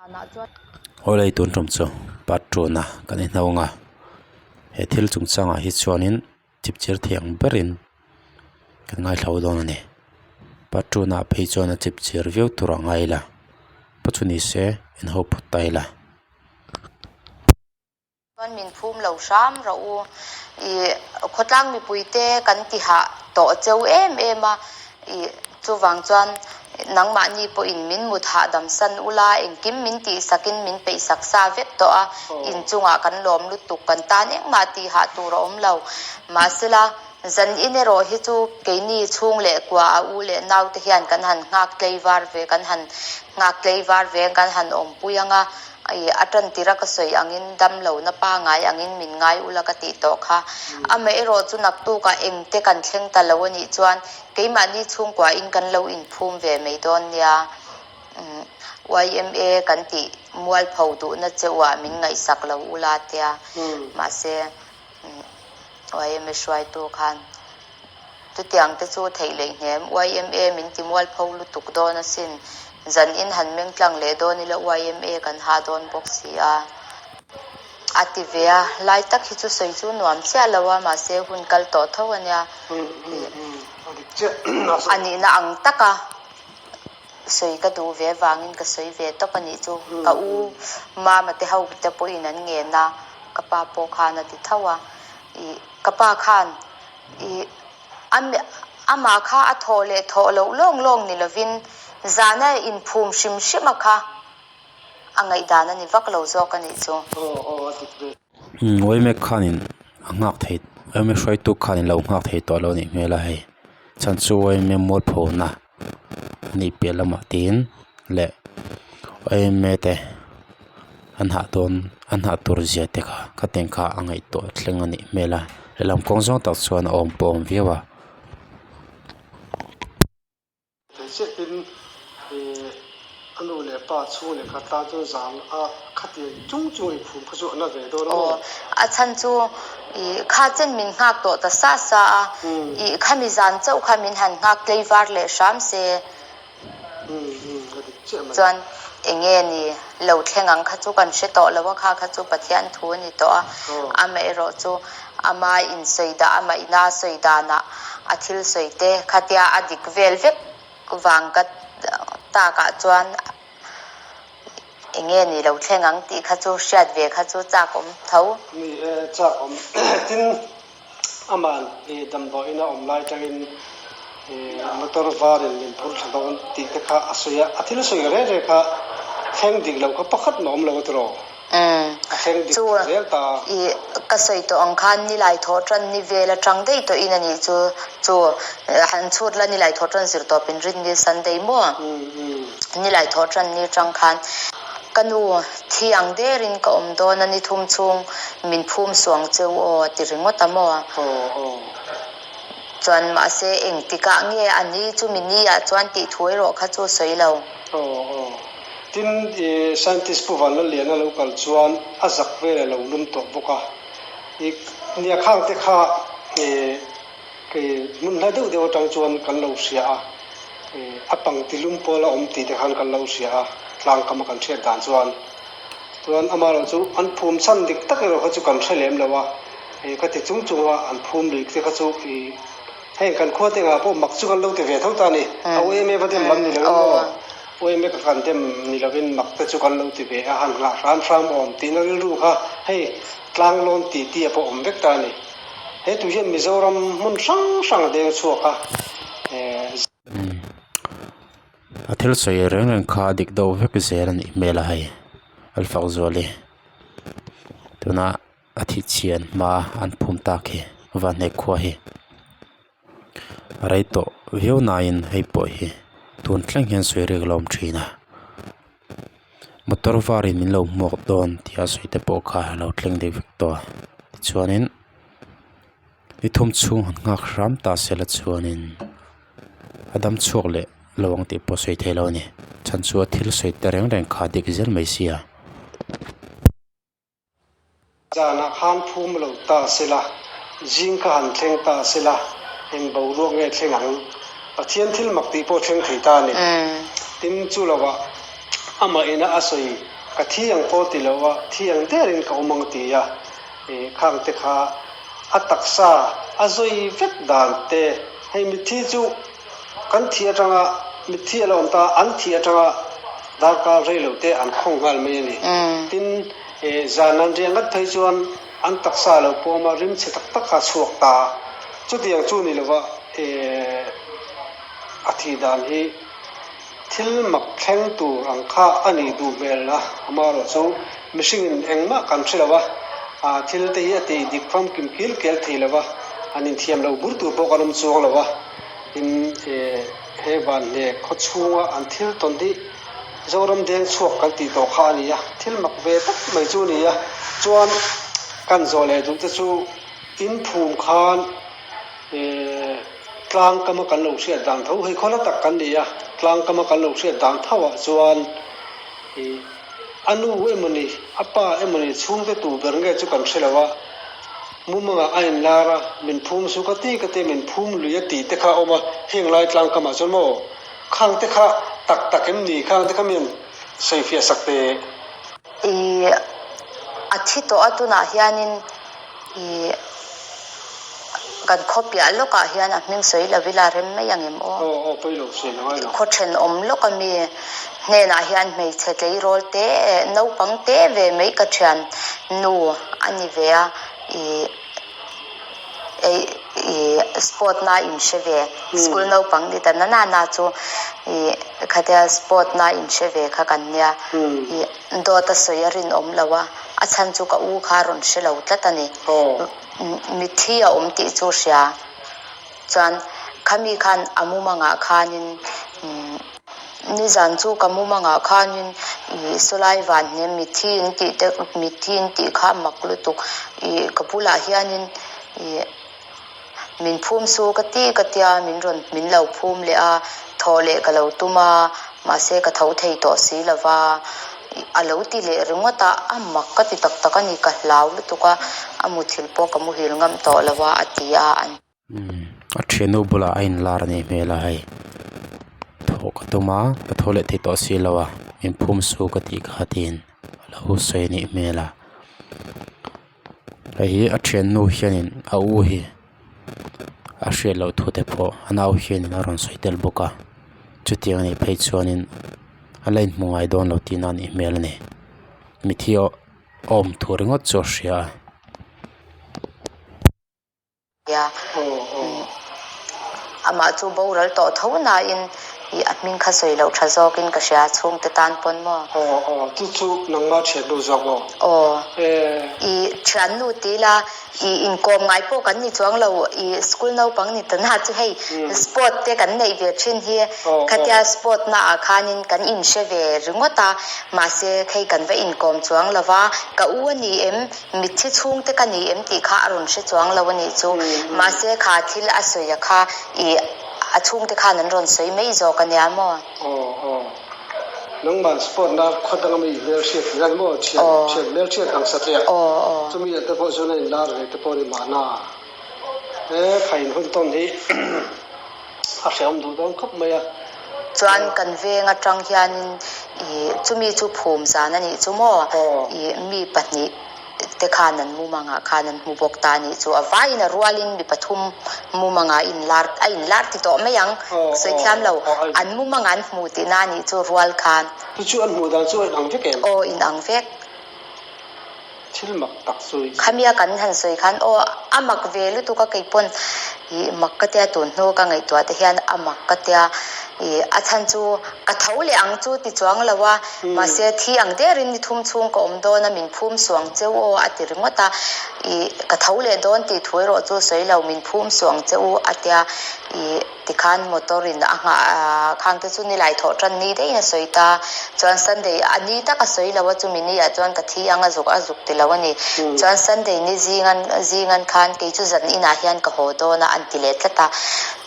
Awlei tun tum chu part two na kan inhawng a he thil chungchangah hi chuanin chipchir thei ang berin kan ngaithla dawn a ni part two naah phei chuan a chipchir viau tur a ngai la pawh chu ni se inho phawt ta ila. Chuan min phum lo hram rawh u. Ih khawtlang mipuite kan ti hah tawh cheu em em a, ih chuvang chuan nangmahni pawhin min mut hahdam san ula engkim min tihsakin min peihsak sa vek tawh a, inchungah kan lawm lutuk kan tan engmah tih hah tur a awm lo. Mahsela zan in erawh hi chu keini chhung leh kua a u leh naute hian kan han nghak tleivar ve kan han nghak tleivar ve kan han awmpui ang a, Ih, a tan tir a ka sawi angin damlohna pangai angin min ngai ula ka tih tawh kha. Amaherawh chu naktukah engte kan thleng ta lo a nih chuan keimahni chhungkuain kan lo inphum ve mai dawn nia. Umm, YMA kan tih mualpho duhna che uah min ngaihsak lo ula tia. Mahse, umm, YMA hruaitu khan Chutiang te chu theih leh hnem yma min ti mualpho lutuk dawn asin. Zan in han meng tlang leh dawn ila yma kan ha dawn bawk si a. A ti ve a, lai tak hi chu sawi chu nuam chiah lo a, mahse hun kal tawh tho a nia. A nihna ang taka sawi ka duh ve vangin ka sawi ve tawp a nih chu. Ka u mama te ho te pawhin an ngen a, ka pa pawh khan a ti tho a. Ih, ka pa khan Ih, amah kha a thawh leh thawh loh lawng lawng ni lovin zana inphum hrim hrim a kha a ngaihdan a ni vak lo zawk a nih chu. Uimek khanin a nghak thei Uimek hruaitu khanin lo nghak thei tawh lo a nih hmel a hei chhan chu Uimek mualphona a nih piah lamah tiin leh Uimek te an hah dawn an hah tur zia te kha khatiang kha a ngaihtuah thleng a nih hmel a lehlam kawng zawng tak chuan a awm pawh a awm viau a. Thei chiahin ih a nu leh pa chhung leh khat tan chuan zan a khatiang chung chung in phum kha chu a na ve dawn a maw? Aw, a chhan chu ih kha chen min nghak tawh ta sa sa a, ih khami zan chauh kha min han nghak tleivar leh hram se. Chuan eng nge ni lo thleng ang kha chu kan hre tawh lo a, kha kha chu Pathian thu a ni tawh a, amaherawh chu ama insawi dah ama ina sawi danah a thil sawi te khatia a dik vel vek vang ka takah chuan eng nge ni lo thleng ang tih kha chu hriat ve kha chu chak awm tho. Ni e, chak awm. Tin, Aman i damdawiin a awm lai tangin i motor varin min phur thla dawn tih te kha a sawi a, a thil sawi reng reng kha thleng dik loh kha pakhat mah awm lo a tiraw? A thleng dik Chu zel ta. I ka sawi tawh ang khan nilai thawh tan ni vel atang daih tawhin a nih chu, chu han chhut la nilai thawh tan zir tawp in rin ni Sunday maw? Nilai thawh tan ni tang khan ka nu Thi ang derin ka awm dawn a ni thum chhung min phum suang cheu aw a ti ringawt a maw? Chuan mahse engtikah nge a ni chu mi ni ah chuan tih thu erawh kha chu sawi lo. Tin, i scientist Pu Vanlalliana lo kal chuan a zak vel a lo lum tawh bawk a. I nia khang te kha i kei hmun hla deuh deuh atang chuan kan lo hria a. A pang ti lum pawl a awm tih te khan kan lo hria a, tlang kam a kan hriat dan chuan. Chuan amaherawh chu an phum chhan dik tak erawh kha chu kan hre lem lo a, ka ti chung chung a, an phum rik te kha chu ih heng kan khua te engah pawh mak chu kan lo ti ve tho ta a ni. A uaim e va dem lam ni lovin maw, uaim e ka kan dem ni lovin mak te chu kan lo ti ve a, han nghah hram hram awm tihna rilru kha hei tlang lawn ti ti a pawh awm vek ta a ni. He tui hian Mizoram hmun hrang hrang a deng chhuak a, A thil sawi reng reng kha a dik deuh vek zel a nih hmel a hei Alfak Zuali tuna a thih chhian hma an phum tak hi Vanhne khua hi a rei tawh viau nain hei pawh hi tun thleng hian sawi rik a lo awm thin a. Motor varin min lo hmuak dawn tih a sawi te pawh kha a lo thleng deuh vek tawh a tichuanin ni thum chhung han nghak hram ta se la chuanin a dam chhuak leh lo ang tih pawh sawi thei lo a ni chhan chu a thil sawi te reng reng kha a dik zel mai sia. Zanah khan phum lo ta sela, zing kha han thleng ta sela, eng boruak nge thleng ang? Pathian thil mak tih pawh thleng thei ta a ni. Tin, chu lovah amah ina a sawi. Ka thi ang pawh ti lo a, thi ang derin ka awm ang ti a, khang te kha a taksa a zawi vek dan te, hei mitthi chu kan thih atanga mitthi a lo awm ta, an thih atanga darkar rei lo te an khawng nghal mai a ni. Tin, zan an riah ngat phei chuan an taksa a lo pawm a, rimchhe tak tak kha a chhuak ta. Chutiang chu ni lova a thih dan hi. Thil mak thleng tur ang kha a nih duh hmel a, amaherawh chu mihringin engmah kan hre lo a, thil te hi a tih dik famkim kil kel thei lo a, an inthiam lo bur tur pawh kan awm chuang lo a, tin he vanhne khaw chhunga an thil tawn hi Zoram deng chhuak kan tih tawh kha a ni a, thil mak ve tak mai chu a ni a, chuan kan zawh leh duh te chu in phum khan. Tlang kama kan lo hriat dan tho hei khaw la tak kan ni a, tlang kama kan lo hriat dan tho ah chuan ih a nu emawni a pa emawni chhungte tu ber nge chu kan hre lo a, mumangah a inlar a, min phum su ka ti ka ti min phum lui a tih te kha a awm a, heng lai tlang kamah chuan maw khang te kha tak tak em ni khang te kha mian sawifiah sak teh. Ih a thi tawh a tunah hianin. Ih, kan khaw piah lawkah hian a hming sawi lo ila rem mai ang em aw? Aw aw pawi lo sawi lo ai lo. Khaw thenawm lawk a mi hnenah hian hmeichhe tleirawl te naupang te ve mai ka thian nu a ni ve a, ih ei ih sport na in hre ve school naupang ni ta na na na chu ih khatia sport na in hre ve kha kan nia ih dawt a sawi a rinawm lo a. A chhan chu ka u kha rawn hre lo tlat a ni. Mitthi a awm tih chu hria. Chuan khami khan a mumangah khanin nizan chu ka mumangah khanin ih sawlai van hnem mitthi in tih te mitthi in tih kha a mak lutuk ih ka bulah hianin ih Min phum su ka ti ka tia min rawn min lo phum leh a, thawh leh ka lo tum a, mahse ka tho thei tawh si lo va, a lo ti leh ringawt a, a mak ka ti tak tak a ni, ka hlau lutuk a, a muthilh pawh ka muhil ngam tawh lo a, a ti a. Umm a thiannu bulah a inlar a nih hmel a hei, thawh ka tum a, ka tho leh thei tawh si lo a, min phum su ka tih kha tiin a lo sawi a nih hmel a. Hei hi a thiannu hianin a u hi a hriat loh thu te pawh a nau hianin a rawn sawi tel bawk a chutiang anih phei chuanin a la inhmu ngai dawn lo tihna a nih hmel a ni mithi awm thu ringawt chu a hria a. Nia, amah chu boral tawh tho nain i a hming kha sawi loh tha zawkin ka hria chhungte tan pawn maw? Aw aw, chu chu nangma thiannu zawk maw? Aw, i thiannu ti la i inkawm ngai pawh kan ni chuang lo, i school naupang ni ta na chu hei sport te kan neih ve thin hi khatia sport naah khanin kan inhre ve ringawt a, mahse hei kan va inkawm chuang lo va, ka u a ni em? Mitthi chhungte ka ni em tih kha a rawn hre chuang lo a nih chu. Mahse kha thil a sawi a kha i a chhungte khan an rawn sawi mai zawk a nia maw? Aw aw. Nangman sport na khaw dang ami hmel hriat thei an maw? Thian thian hmel hriat ang satliah. Aw aw. Chumi ah te pawh chuan a inlar ve te pawh a ni mahna. He khain hun tawn hi a hrehawm duh dawn khawp mai a. Chuan kan veng atang hianin ih chumi chu phum zan a nih chu maw? Ih mi pahnih te khan an mumangah khan an hmu bawk ta a nih chu. A vaiin a rualin mi pathum mumangah inlar a inlar ti tawh mai ang. Sawi thiam lo. An mumangah an hmu tihna a nih chu rual khan. Chu chu an hmuh dan chu a inang vek em? Aw inang vek. Thil mak tak chu i. Khamia kan han sawi khan aw a mak ve lutuk a kei pawn ih mak ka tia tun hnu ka ngaihtuah te hian a mak ka tia ih a chhan chu ka tho leh ang chu ti chuang lo a mahse thi ang derin ni thum chhung ka awm dawn a min phum suang cheu aw a ti ringawt a ih ka tho leh dawn tih thu erawh chu sawi lo min phum suang cheu a tia ih. Tikhan motor in a nghah khang te chu nilai thawh tan ni daihin a sawi ta. Chuan Sunday a ni tak a sawi lo a chumi ni ah chuan ka thi ang a zuk a zuk ti lo a ni. Chuan Sunday ni zingan zingan khan kei chu zan inah hian ka haw dawn a an ti leh tlat a.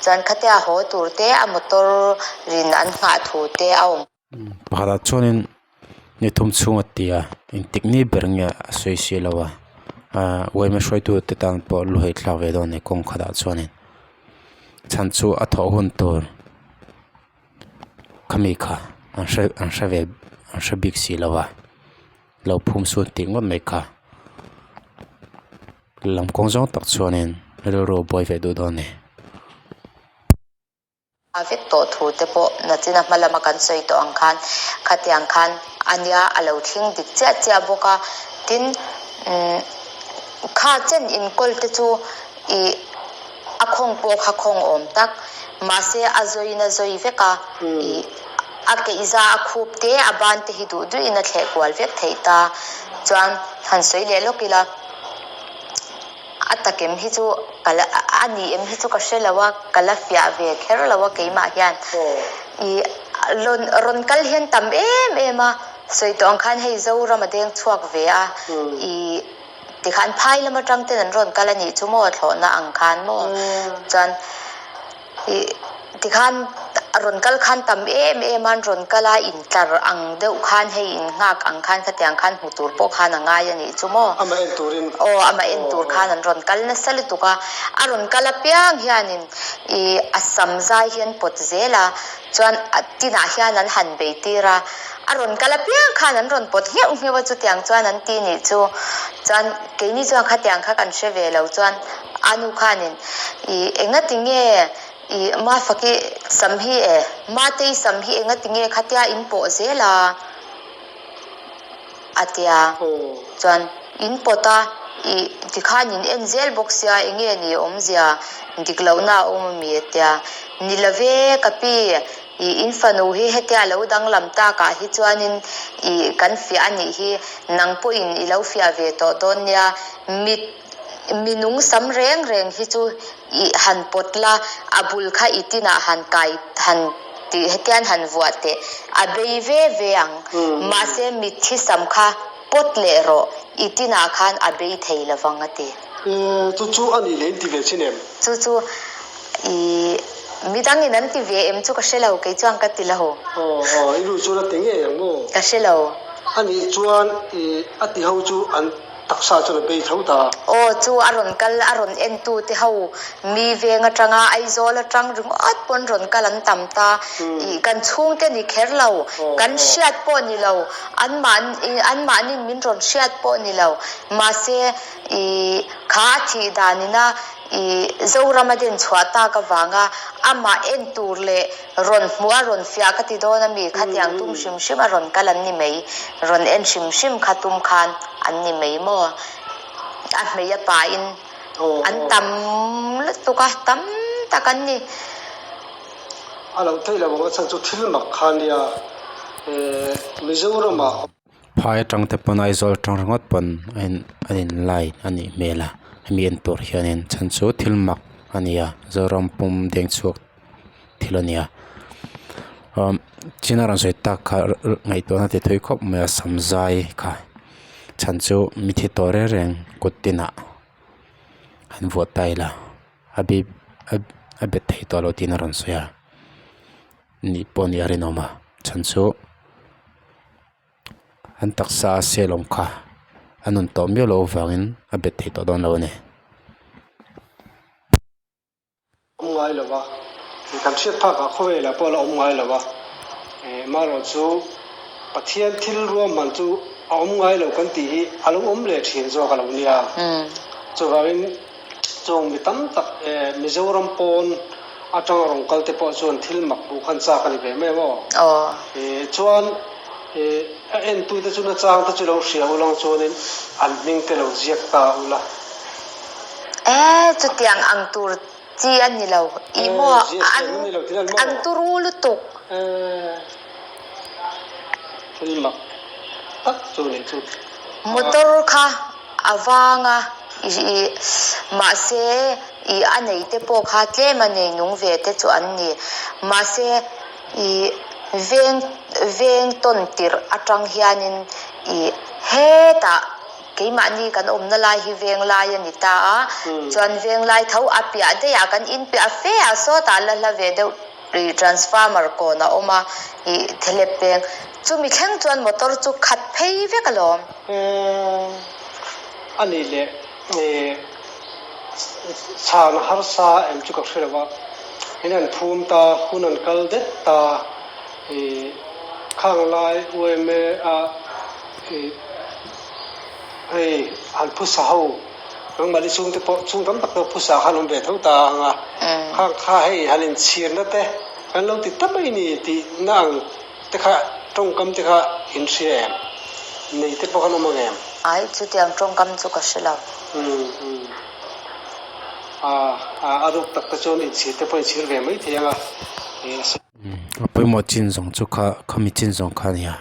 Chuan khatia haw tur te a motor rin an nghah thu te a awm. Pakhatah chuanin ni thum chhung a ti a engtik ni ber nge a sawi si lo a ahh uaima hruaitu te tan pawh lu haih thlak ve dawn a ni kawng khatah chuanin chhan chu a thawh hun tur khami kha an hre an hre ve an hre bik si lo a. Lo phum sun tih ngawt mai kha. Lam kawng zawng tak chuanin rilru a buai ve duh dawn a ni. A vek tawh thu te pawh nachina hma lama kan sawi tawh ang khan khatiang khan a nia a lo thleng dik chiah chiah bawk a. Tin, kha chen inkawl te chu ih a khawng pawh kha khawng awm tak mahse a zawiin a zawi vek a, ih a keihza a khup te a ban te hi duh duhin a thleh kual vek theih ta chuan han sawi leh lawk ila a takem hi chu ka la a ni em hi chu ka hre lo a ka la fiah ve kher lo a keimah hian ih rawn rawn kal hian tam em em a sawi tawh ang khan hei Zoram a deng chhuak ve a ih. Tikhan phai lam atang ten an rawn kal a nih chu maw thlawhna ang khan maw chuan ih tikhan a rawn kal khan tam em em a an rawn kal a intlar ang deuh khan hei in nghak ang khan khatiang khan hmu tur pawh khan a ngai a nih chu maw Amah en turin aw amah en tur khan an rawn kal nasa lutuk a a rawn kal apiang hianin ih a sam zai hi an pawt zel a chuan a tinah hian an han bei tir a. A rawn kal apiang khan an rawn pawt ngheuh ngheuh a, chutiang chuan an ti nih chu. Chuan keini chuan khatiang kha kan hre ve lo chuan a nu khanin ih engati nge ih Mafaki sam hi e, Matei sam hi engati nge khatia in pawh zel a? A tia. Chuan in pawt a, ih tikhan in en zel bawk sia enge ni awmzia dik lohna a awm ami a tia. Ni love ka pi. I in fanu hi hetia lo danglam takah hi chuanin i kan fiah a nih hi, nang pawhin i lo fiah ve tawh dawn nia. Mit mi nung sam reng reng hi chu i han pawt la, a bul kha i tinah han kai han tih hetian han vuah teh, a bei ve ve ang. Mahse mitthi sam kha pawt leh rawh, i tinah khan a bei thei lovang a ti. Chu chu a nih leh in ti ve chin em? Chu chu i midangin an ti ve em chu ka hre lo, kei chuan ka ti lo. Aw aw, i nu chuan a ti ngei ang maw? Ka hre lo. A nih chuan i a ti ho chu an taksa chuan a bei tho ta. Aw chu a rawn kal, a rawn en tu te ho mi veng atanga Aizawl atang ringawt pawn rawn kal an tam ta. I kan chhungte ni kher lo, kan hriat pawh ni lo, anmahni anmahnin min rawn hriat pawh ni lo. Mahse i kha a thih danina I Zoram a den chhuah tak avanga amah en tur leh rawn hmuh a rawn fiah ka ti dawn a mi khatiang tum hrim hrim a rawn kal an ni mai, rawn en hrim hrim kha tum khan an ni mai maw? A hmei a pain an tam lutuk a, tam tak an ni. A lo theih loh ang a chhan chu thil mak kha nia Mizoramah. Phai atang te pawn Aizawl atang ringawt pawn a in a in line a nih hmel a hemi en tur hianin chhan chu thil mak a ni a Zoram pum deng chhuak thil a ni a umm chin a rawn sawi tak kha ngaihtuahna ti thui khawp mai a sam zai kha chhan chu mithi tawh reng reng kut tinah an vuah ta ila a bip a bet thei tawh lo tiin a rawn sawi a. Nih pawh nih a rinawm a chhan chu an taksa a sel awm kha a nun tawh miau loh avangin a bet thei tawh dawn lo a ni. Awm ngai lo va, kan hriat phak ah khawvelah pawh a la awm ngai lo va, marawh chu Pathian thil ruahman chu a awm ngai lo kan tih hi a lo awm leh thin zawk a lo nia. Chuvangin Chung mi tam tak Mizoram pawn atanga rawn kal te pawh chuan thil mak hmuh khan chak a ni ve mai ang aw. Chuan a entu te chu nachang te chu lo hria ulang chuanin an hming te lo ziak ta ula. E, chutiang ang tur chi a ni lo. Ih maw, an turu lutuk. E, thil mak tak chu nih chu. Motor kha A vang a, ih mahse ih a nei te pawh kha tlem a nei nung ve te chu an ni. Mahse ih veng veng tawn tirh atang hianin ih hetah keimahni kan awmna lai hi veng lai a ni ta a, chuan veng lai tho a piah daih ah kan in piah fe ah sawtah la hla ve deuh ih transformer kawn a awm a, ih thelep peng chumi thleng chuan motor chu khat phei vek alawm. A nih leh chhan harsa em chu ka hre lo a, in an phum ta, hun an kal det ta, khang lai UMA a. Hei han phusa ho nangmahni chhungte pawh chhung tam tak pawh phusa khan awm ve tho ta ang a, khang kha hei han inchhirna te kan lo ti ta mai ni tih na ang te kha tawngkam te kha in hria em? Nei te pawh khan awm ang em? Ai, chutiang tawngkam chu ka hre lo. Umm umm. A a ruk tak te chuan inchhir te pawh inchhir ve mai thei ang a. A pawimawh chin zawng chu kha khami chin zawng kha a nia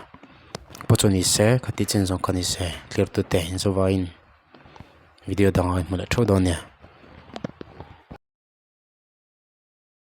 pawh chu ni se khati chin zawng kha ni se clear tute in zawh vangin video dangah hmu leh theuh dawn a nia.